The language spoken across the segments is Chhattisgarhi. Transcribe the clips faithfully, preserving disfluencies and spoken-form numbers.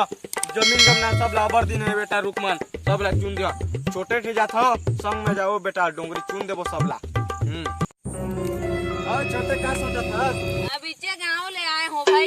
जमीन जमना सब ला अबर दिन हे बेटा, रुख मन सब ला चुन दिया। छोटे ठे जात हो, संग में जाओ बेटा, डोंगरी चुन देबो सब ला। हम्म। और छोटे का सोचत हस? अभी चे गांव ले आए हो भाई।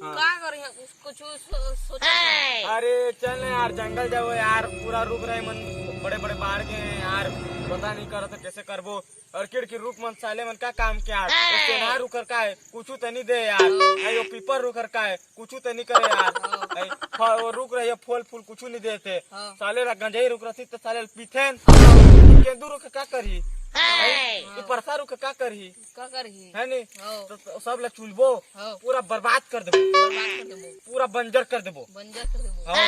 हाँ। का करी, कुछ सो-, सोचा है? अरे चल ना यार, जंगल जाओ यार, पूरा रुख रहे मन बड़े बड़े बाढ़ गए हैं यार, पता नहीं करत है कैसे करबो। और किड़की रुख मन साले मन का काम के यार, वो सेना रुख हर का है, कुछ तो नहीं दे यार। नहीं, वो पीपर रुख हर का है, कुछ तो नहीं करे यार। नहीं, फल, वो रुख रही है, फल फूल कुछ नहीं देते। हाँ। साले ला गंजई रुख रहती तो साले ला पीथेन। केंदू रुख का करही? नहीं, ये परसा रुख का करही? का करही? है नहीं? हाँ। तो, तो सब ला चुलबो, हाँ। पूरा बर्बाद कर देबो। बर्बाद कर देबो। पूरा बंजर कर देबो। बंजर कर देबो। हाँ।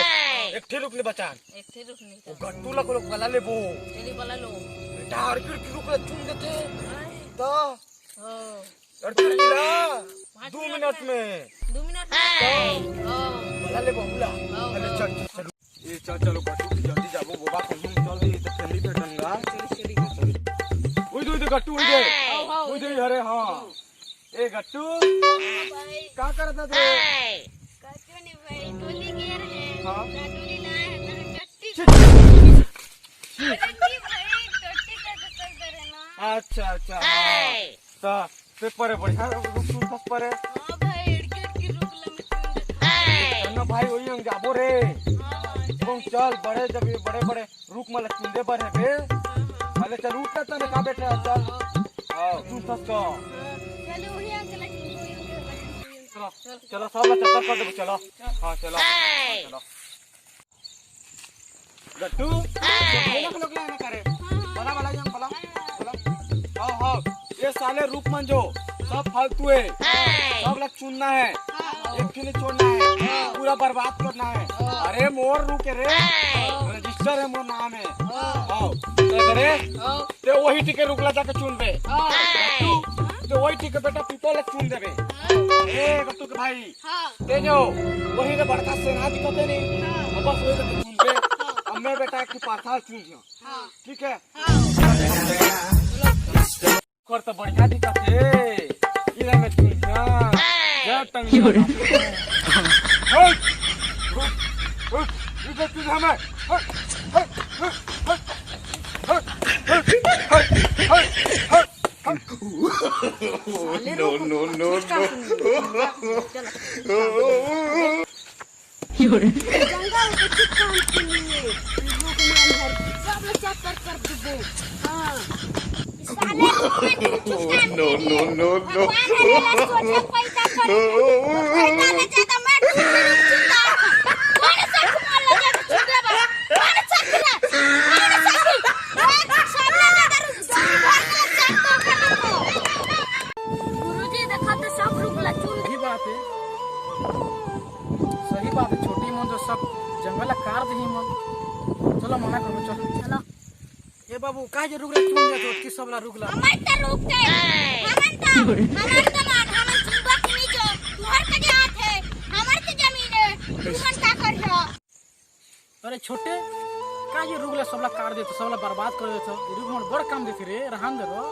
एक ठे रुख नहीं बचान। एक ठे रुख नहीं वो बचान। गट्टू ला को लोग बला लेबो। चली बला लो। बेटा, और किड़की रुख ला चुन देते। हाँ। तो हाँ। लड़की ला, वहाँ दो मिनट में। दो मिनट में? हाँ। बला ले बहुला। हाँ, अरे हाँ। चल, चल, चल। ए, चल, चलो, गट्टू, जल्दी जाबो, बोबा, कहूँ चल दे, तो ठंडी पे टंगा। चलो, चलो। ओई दे, ओई दे, गट्टू, ओई दे। हाँ, हाँ, ओई दे, अरे, हाँ। ए, गट्टू, हाँ, भाई। का करत हस रे? कछु नहीं भाई, डोली गेर है। हाँ। ना डोली लाए है, ना टट्टी। छी। अरे नहीं भाई, टट्टी का तो कर दे रहे ना। अच्छा, अच्छा, हाँ। त ते परे बढ़िया रुख चुनथस परे। हाँ भाई, एड़की एड़की रुख ला मैं चुन देथों। ना भाई, वही हम जाबो रे। हाँ, तुम चल, बड़े जब ये बड़े बड़े रुख मन ला चुंदे बर हे बे। हाँ, हाँ। अरे चल उठ ना तने का बैठे है, चल। हाँ। हाँ, चुनथस का। हाँ, चलो वही अंकल ला चुन, वही अंकल ला चुन, वही अंकल ला चुन। चलो, चलो, सब ला चक्कर कर देबो, चलो। हाँ, चलो। हाँ, चलो। गट्टू, ये लोग, लोग लेना करे। बला, बला, यहाँ बला, बला। हाँ, हाँ, ये साले रुख मन जो, सब फालतू है। सब ला चुनना है। एक भी नहीं छोड़ना है। पूरा बर्बाद करना है। अरे, मोर रुख है रे। रजिस्टर है, मोर नाम है। हाँ। तो करे, ते वही टिके रुख ला जाके चुनबे। गट्टू, ते वही टिके बेटा पीपल ला चुन देबे। ए, गट्टू के भाई, हाँ। ते जो वही ले बड़का सेना दिखत हे नहीं? हाँ। अब बस वही ले चुनबे। हाँ। अब मैं बेटा एक ठो पाथा चुन लियो। हाँ। ठीक है? हाँ। कर तो बढ़िया दिखत हे। इधर मैं चुन लियो। जय टंगी। हट! हट! हट! इधर चुन हमें। हट! हट! हट! No, no, no, no। जंगल के ठीक काम के लिए लोग में अंदर सब लोग चक्कर कर देबो। हाँ। साले लोग में कुछ काम के लिए। No, no, no, no। भगवान हरे ला सोझे पैदा करे। पैदा ले जाता मैं ढूंढ रहा हूँ। कौन सा घुमा ले जाता छुपे बा? कौन सा घुमा? कौन सा घुमा? गुरुजी, देखा तो सब रुख ला चुन। सही बात है, सही बात है। छोटी मन जो सब जंगल ला काट दही मन। चलो मना करो, चलो। चलो। ए बाबू, काहे जे रुख ला चुन दे तो कि सब ला रुख ला? हमर त रुख के, हमन त, हमर त मान, हमन चिंबा के नी जो, तुहर के जे आथे, हमर के जमीन है, तुमन का कर रहा? अरे छोटे, का ये रुख ला सबला काट देथो, सबला बर्बाद कर देथो। ये रुख मन बड़ काम देथे रे, रहन दे रो।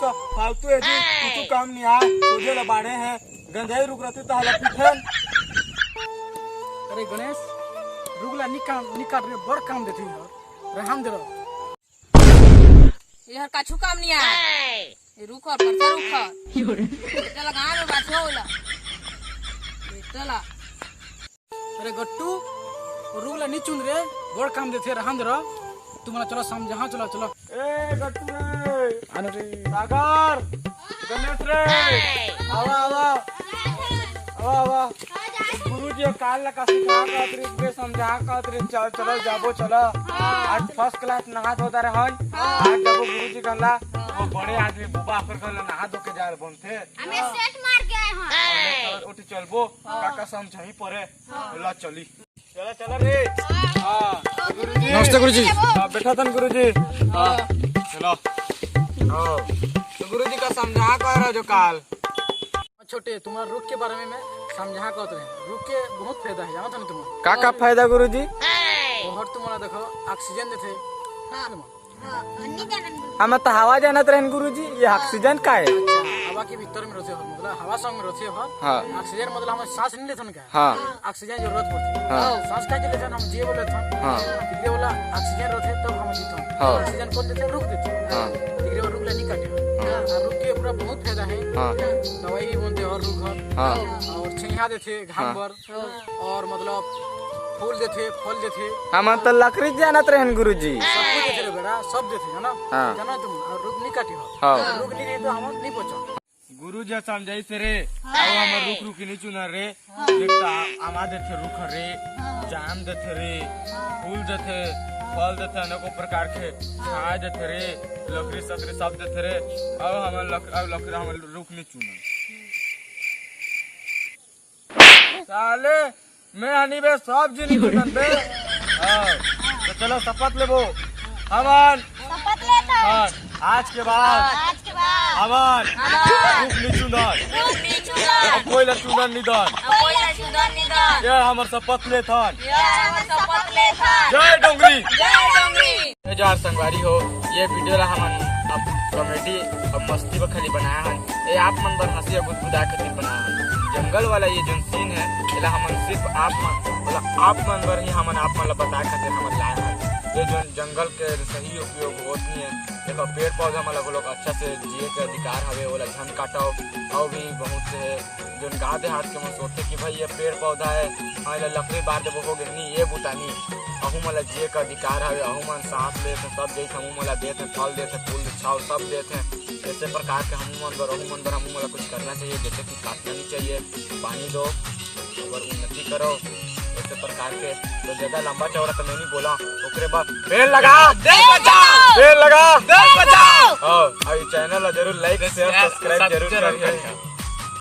तो फालतू है जी, तू, तू काम नहीं आ, सोझे ला बाढ़े हैं, गंजाई रुख रहती तो हाला पीठन। अरे गणेश, रुख ला नी काम, नी काट रे, बड़ काम देथे यार, रहन दे रो। ये हर काछू काम नहीं आ, ये रुख और परचा रुख और। चला गाँव में बाछो होला। चला। अरे गट्टू, वो रुख ला नी चुन रे, बड़ काम देथे, रहन दे रो। तुमन चलो समझाओ, चलो, चलो। ए गट्टू रे, आनो रे। सागर, गणेश रे, आवा, आवा, आवा, आवा। गुरुजी काल ला का सिखा कहत रे, बे समझा कहत रे, चल, चलो, जाबो, चलो। आज फर्स्ट क्लास नहा धो दे रहन। आज जाबो गुरुजी कहला, वो बड़े आदमी बुबा आकर कहला नहा धो के जाए बोलथे। हमें सेट मार के आए हैं। ओटी चलबो, काका समझाई परे। ला चली। चला, चला रे। हाँ। नमस्ते गुरुजी। हाँ, बैठा तन गुरुजी। हाँ। चलो। हाँ। तो गुरुजी का समझा कह रहा जो काल। छोटे, तुम्हारा रुख के बारे में मैं समझा कहत रहे। रुख के बहुत फायदा है, जानत नहीं तुम? का, का फायदा गुरुजी? और तुम्हारा देखो, ऑक्सीजन देथे। हाँ। हाँ, नहीं जानन। हम तो हवा जानत रहन गुरुजी, ये ऑक्सीजन का है? अच्छा, अब के भीतर में रथे हर, मतलब हवा संग में रथे हर। हाँ। ऑक्सीजन मतलब हम सांस नहीं लेथन का? हाँ। ऑक्सीजन जरूरत पड़थे। हाँ। सांस का लेथन हम जिए बोले थन। हाँ। ये वाला ऑक्सीजन रथे तब हम जीथन। हाँ। ऑक्सीजन कौन देथे? रुख देथे। हाँ। एकरे बर रुख ला नहीं काटे। हाँ। और रुख के पूरा बहुत फायदा है। हाँ। दवाई भी बनथे हर रुख हर। हाँ। और छइहा देथे घाम हाँ। बर। और मतलब फूल देथे, फल देथे। हमन तो लकड़ी जानत रहन गुरुजी। सब कुछ देथे रे बेटा, सब देथे, है ना? हाँ। जाना तुम, और रुख नहीं काटी हो। हाँ। रुख नहीं रहे तो हम नहीं बचा। गुरु जी समझाइस रे, हाँ। अब हमर रुख रुख नहीं चुनर रे। हाँ। देख त आ-, आमा देथे रुख रे, हाँ। जाम देथे रे, हाँ। फूल देथे, हाँ। फल देथे अनेकों प्रकार के, हाँ। छाया देथे रे, लकड़ी सकड़ी सब देथे रे। अब हमर लक-, अब लकड़ी हमर रुख नहीं चुनर। साले, मैं हनी बे, सब जिनिस चुनन बे। हाँ, तो चलो शपथ लेबो। हमन शपथ लेथन। हाँ, आज के बाद आज के बाद हमन हमन रुख नी चुनन। रुख नी चुनन। अब कोई ला चुनन नी दन। अब कोई ला चुनन नी दन। ये हमर शपथ लेथन। ये हमर शपथ लेथन। जय डोंगरी। जय डोंगरी। ए यार संगवारी हो, ये वीडियो ला हमन अब कॉमेडी और मस्ती बर खाली बनाया हन। ये आप मन बर हंसी और गुदगुदा खातिर बनाया हन। जंगल वाला ये जोन सीन है, एला हमन सिर्फ आप मन, मतलब आप मन बर ही हमन आप मन ला बताए खातिर हमन लाए हन। ये जोन जंगल के सही उपयोग होत नहीं है। देखो, पेड़ पौधा मन ला घलोक अच्छा से जिए के अधिकार हवे, ओला झन काटव। अउ भी बहुत से जोन गाँव देहात के मन सोचथे कि भाई ये पेड़ पौधा है, हाँ, एला लकड़ी बार देबो, हो गे, नहीं, ये बुता नहीं। अहू मन ला जिए के अधिकार हवे, अहू मन सांस लेत हैं, सब देत हैं, हमू मन ला देत हैं, फल देत हैं, फूल छाव सब देत हैं। ऐसे प्रकार के हमू मन बर, अहू मन बर, हमू मन ला कुछ करना चाहिए, जैसे कि काटना नहीं चाहिए। पानी दो, अगर उन्नति करो, ऐसे प्रकार के। तो ज्यादा लंबा चौड़ा तो मैं नहीं बोला, ओकरे बाद पेड़ लगा, देश बचाओ। पेड़ लगा, देश बचाओ। हाँ, और ये चैनल ला जरूर लाइक, शेयर, सब्सक्राइब जरूर करिए।